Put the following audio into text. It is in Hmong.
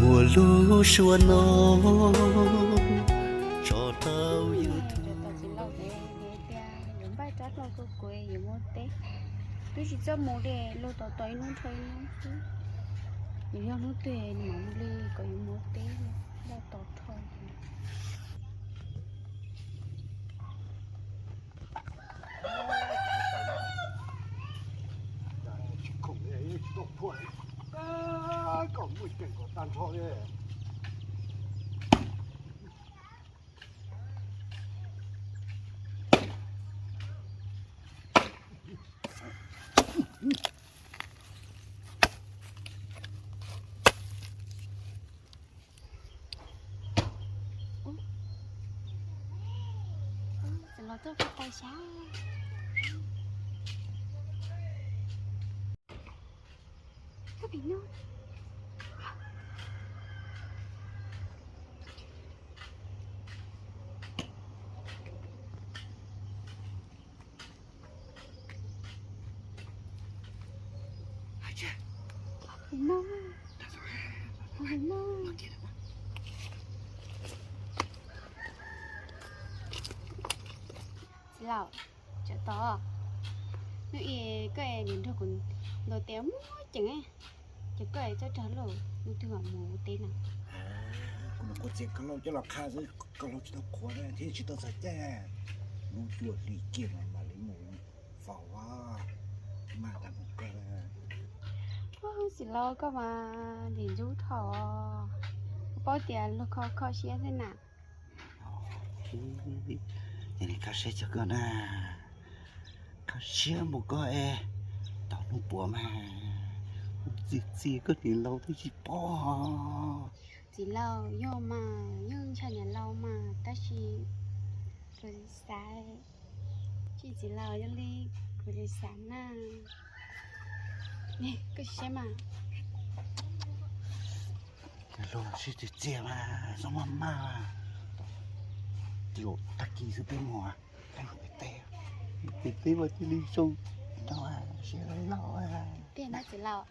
Muaj lub suab no tso rau YouTube. Txiv laus tias yuav npaj rab hlau rau kuv yuav mus ua teb. Twb tsis txawj mus li, luag tos tos ib hnub dhau ib hnub xwb. Yuav yog hnub twg mam mus li, kom yuav mus ua teb, luag tos dhau. Kom muaj ceem kom tag nrho li. Txiv laus tuaj pem tais xyab. Koj pem no. Pem no. Pem no. Txiv laus, tsam tod hnub ib koj niam nrog kuv ntaus tes muaj ceem, ces koj txawj rag lawm, hnub twg mam mus ua teb na. Kuv mus qhuav txiav koj laug coj los qha xwb, koj laug tsis tau qhuav thiab tsis tau txhais cai. Hnub cua hli kiag mas mam li mus faus. Mas tas mus koj. Txiv laus koj mas ntxim ntxub dhau, paub tias luag kho kho siab xwb na. Yog li kho siab cov koj na, kho siab mus koj es, tau hnub puav mas txi txi koj niam laus twb tsis paub. Txiv laus yog mas yeej ntshai niam laus mas tab sis kuv xav, tsis txiv laus yog li kuv xav na. Koj siab mas. Luag sib txiv txiaj mas zoo maj maj. Tag kis xwb peb mus pem teb, pem teb mas cia li zoo no siab laus. Tiag na txiv laus.